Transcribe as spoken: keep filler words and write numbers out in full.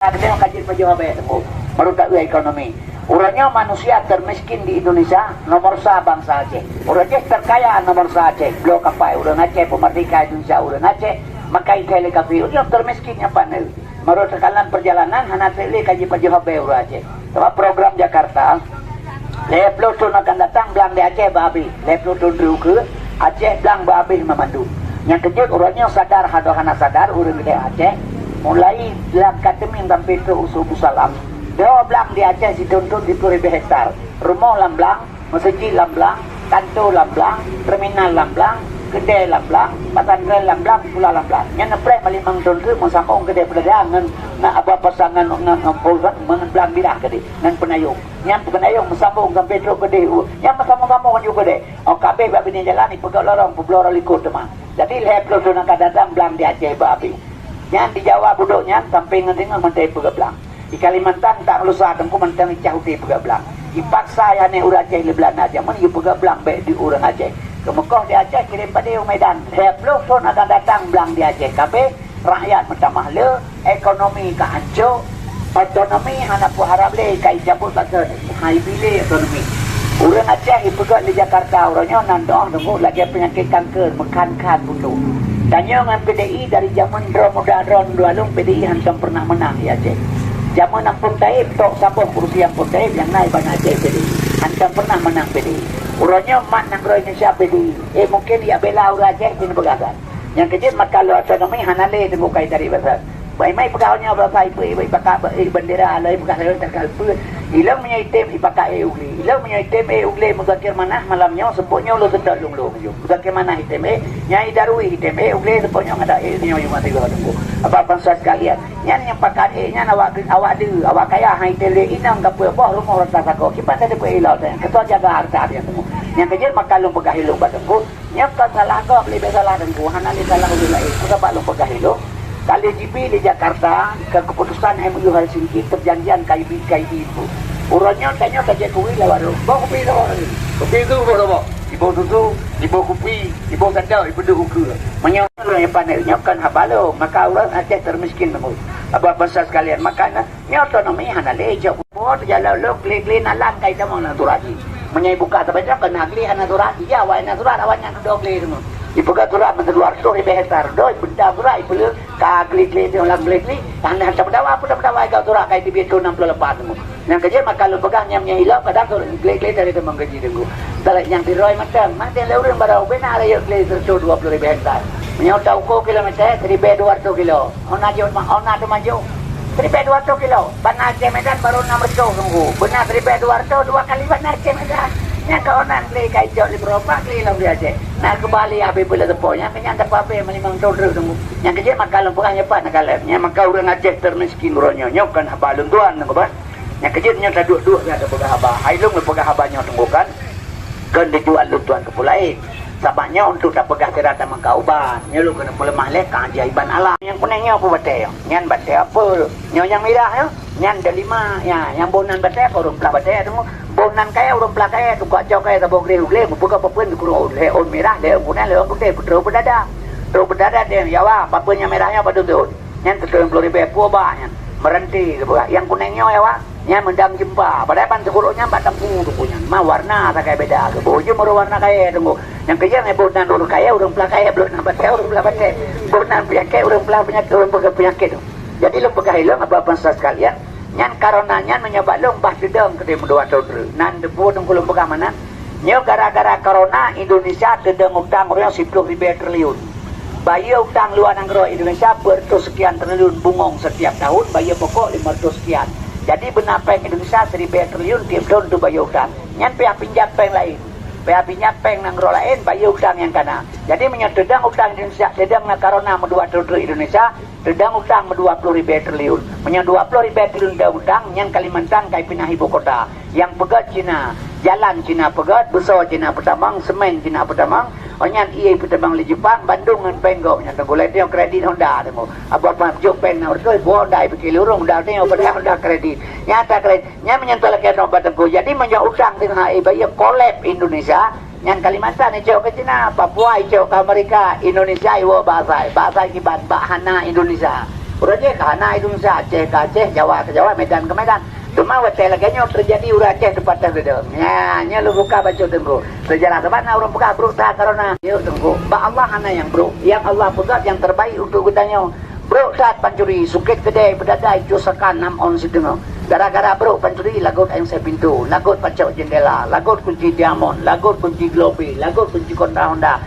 Ka jeuet pajoh abée teungku, baru taeu ekonomi. Uroe nyoe manusia termiskin di Indonesia nomor sa bansa Aceh. Uroe jih terkaya nomor sa Aceh. Bloe kapai ureuëng Aceh, peumerdeka Indonesia ureuëng Aceh, maka itai lé kafé. Uroe nyoe termiskin nyang paneuk. Meunurot teukalan perjalanan hana teuk lé ka jipajoh abée ureuëng Aceh. Sabab program Jakarta, lhée ploh thon akan datang blang di Aceh beuhabéh. Lhée ploh thon reuh ukeue, Aceh blang beuhabéh meumandum. Nyang keujeuet uroe nyoe sadar hadoh hana sadar ureuëng geude Aceh, mulai lam Kateumeng sampai trok u Salam. Dua blang di Aceh sithon-thon siploh ribée hektar. Rumoh lam blang, meuseujid lam blang, kanto lam blang, terminal lam blang, keudée lam blang, pesantren lam blang, sikula lam blang. Nyan neupreh malimang thon reuh meusambong keudée peudada ngon na aba pasangan ngon ngon ngon blang birah keudeh, ngon peunayong. Nyan peunayong meusambong sampai trok keudeh u. Nyan meusambong-sambong ju keudeh. Oh, kabeh bak binéh jalan ipeugah lorong peubloe likot teuma. Jadi lhée ploh thon akan datang blang di Aceh beuhabéh. Nyan di Jawa budok nyan sampai ngon singoh mantong ipeugah blang. Di Kalimantan tak lusa teungku mantong icah uti peugah blang. Ipaksa ya neh ureuëng Aceh lé Belanda jameun ipeugah blang bék di ureuëng Aceh. Keumeukoh di Aceh kirém padé u Medan. Lhée ploh thon akan datang blang di Aceh kabeh, rakyat meutamah le, ekonomi ka hancok, otonomi hana peuharab lé ka icabut bak thon. Hai bilé otonomi. Ureuëng Aceh ipeugét lé Jakarta uroe nyoe nan doh deungoe lagée peunyakét kanker meukhan-khan putôh. Tanyoe ngon P D I dari jameun droe muda droe dua lôn P D I hantom pernah menang di Aceh. Jameun Ampon Taib tok saboh kursi Ampon Taib nyang na iban Aceh P D I. Hantom pernah menang P D I. Uroe nyoe mat nanggroe Indonesia P D I. Eh mungkin yak bela ureuëng Aceh keuneuk peugah kan. Nyang keujeuet maka lôn otonomi hana lé teungku kai dari basa. Bai mai peugah nyoe basa ipeue ipeue ipakat bendera lôn ipeugah lôn takal peue. Ilong meunyoe item ipakat eh ugli. Ilong meunyoe item eh ugli muzakir manah malam nyoe seupôt nyoe lôn seutôt lôn lôn meujok. Muzakir manah item eh nyai darui item eh ugli seupôt nyoe ngada eh nyoe yuma tiga teungku. Apa bansa sekalian. Nyan nyang pakat eh nyan awak awak deu awak kaya hai tele inong kapeue boh rumoh rata sagoe. Kiban tadi peue ilong tanya. Ketua jaga harta dia teungku. Nyang keujeuet maka lôn peugah ilong bak teungku. Nyoe kon salah gob, leubeh salah teungku, hana lé salah ureuëng laén. Peue sabab lôn peugah ilong? Ka lheueh jibi lé Jakarta keu keuputusan M O U Helsinki, perjanjian K I B, K I B itu. Uroe nyoe tanyoe ka jeuet kuwi lewat lôn. Boh kupi lewat lôn. Kupi itu boh boh. Iboh susu, iboh kupi, iboh sandok, iboh duek ukeue. Meunyoe lôn nyimpan nyoe kon haba lôn, maka ureuëng Aceh termiskin teungku. Abah bansa sekalian, makanya Nyoe otonomi hana lé jok buet jalan lôn glé-glé nalan kai tamong lam surat jih. Meunyoe buka sabe nyoe keunan glé hana surat, ya awai na surat awai nyan dudoe glé teuma. Ipeugah surat meuteuluar toh ribée hektar, doi benda surat ipeuleueh ka glé-glé nyoe lam glé-glé, hana hana meudawa pun meudawa iga surat kai teubiet thon enam puluh lapan teuma. Nyang keujeuet maka lôn peugah nyang meunyoe ilong kadang glé-glé dari teuma gaji teungku. Dari nyang tiroi mantong, mantong lé ureuëng barô bina rayeuk glé seratus dua puluh ribée hektar. Meunyoe tauko kilometer, siribée dua ratus kilo. Ona jeuet ma-, ona teuma jeuet. Siribée dua ratus kilo. Bak na Aceh Medan baru enam ratus teungku. Beuna siribée dua ratus dua kali bak na Aceh Medan. Nyan keu ona glé ka ijok lima puluh empat kali lom di Aceh. Na keumbali habéh buleuen seupôt nyan keu nyan teupapé meulimong thon reuh teungku. Nyang keujeuet maka lôn peugah nyoe pat neukalon. Nyan maka ureuëng Aceh termiskin uroe nyoe. Nyoe kon haba lôn tuan teungku ban. Nyang keujeuet nyoe taduek-duek nyoe tapeugah haba. Hai lôn geupeugah haba nyoe teungku kan. Kon dijual lôn tuan keu peue laén. Sabab nyoe untuk tapeugah sira tameuka ubat. Nyoe lôn keuneuk peuleumah lé keajaiban alam. Nyang kuneng nyoe peue batée? Nyan batée apel. Nyoe nyang mirah nyoe, nyan delima. Ya, nyang boh nan batée, ureuëng plah batée teungku. Boh nan kayée, ureuëng plah kayée, tukang cok kayée saboh gleh u gleh, mupeugah peue-peue dikurong lhée ôn mirah, lhée ôn kuneng, lhée ôn putéh, peutrok peudada. Trok peudada deh, ya wah, peue-peue nyang mirah nyoe padub thon. Nyan siteungoh ploh ribée peue bak nyan. Meureuhenti geupeugah, nyang kuneng nyoe ya wah. Nyan meudam jeumpa, padahai ban sikurok nyan bak teumpu teungku nyan. Ma warna sagai beda, geuboh jeuem ureuëng warna kayée teungku. Nyang keujeuet ngon boh nan ureuëng kayée, ureuëng plah kayée, boh nan batée, ureuëng plah batée. Boh nan peunyakét, ureuëng plah peunyakét, ureuëng peugah peunyakét. Jadi lôn peugah ilong abah bansa sekalian, nyan karona nyan meunyoe bak lôn bah teudong keudeh meudoa thon reuh. Nan debu teungku lôn peugah meunan. Nyoe gara-gara korona Indonesia teudong utang ureuëng siploh ribée triliun. Bayeue utang luwa nanggroe Indonesia beureutôh sekian triliun bungong setiap tahun, bayeue pokok lima ratus sekian. Jadi beuna péng Indonesia siribée triliun tiep thon teubayeue utang. Nyan payah pinjam péng laén. Payah pinjam péng nanggroe laén bayeue utang nyang kana. Jadi meunyoe teudong utang Indonesia, teudong na korona meudua triliun Indonesia, teudong utang meudua ploh ribée triliun. Meunyoe dua ploh ribée triliun teudong utang, nyan Kalimantan ka ipinah ibu kota. Nyang peugét Cina, jalan Cina peugét, beusoe Cina peutamong, seumén Cina peutamong, oh nyan ié peutamong lé Jepang, bandum ngon péng gob nyan teungku. Lé nyoe kredit Honda teungku. Abah pah jok péng enam ratus ribu Honda ipike lurong, Honda nyoe padahai Honda kredit. Nyata kredit. Nyan meunyoe lakée nyoe bak teungku. Jadi meunyoe utang teungoh hai bayeue kolep Indonesia, nyan Kalimantan icok keu Cina, Papua icok keu Amerika, Indonesia iwoe bak asai, bak asai kiban, bak hana Indonesia. Uroe jih ka hana Indonesia, Aceh ka Aceh, Jawa ka Jawa, Medan ka Medan. Teuma watèe lagèe nyoe teujadi ureueng Aceh teupatéh geudong. Nya, nyoe lôn buka bacut teungku. Seujarah saban na ureueng peugah brôk that karena, nyoe teungku. Bak Allah hana nyang brôk. Nyang Allah peugah nyang terbaik untuk geutanyoe. Brôk that pancuri, sukét keudè, beudadai, cue saka nam ôn siteungoh. Gara-gara brôk pancuri, lagot éngsé pintoe, lagot pacok jeundela, lagot kunci diamond, lagot kunci globe, lagot kunci Honda-Honda.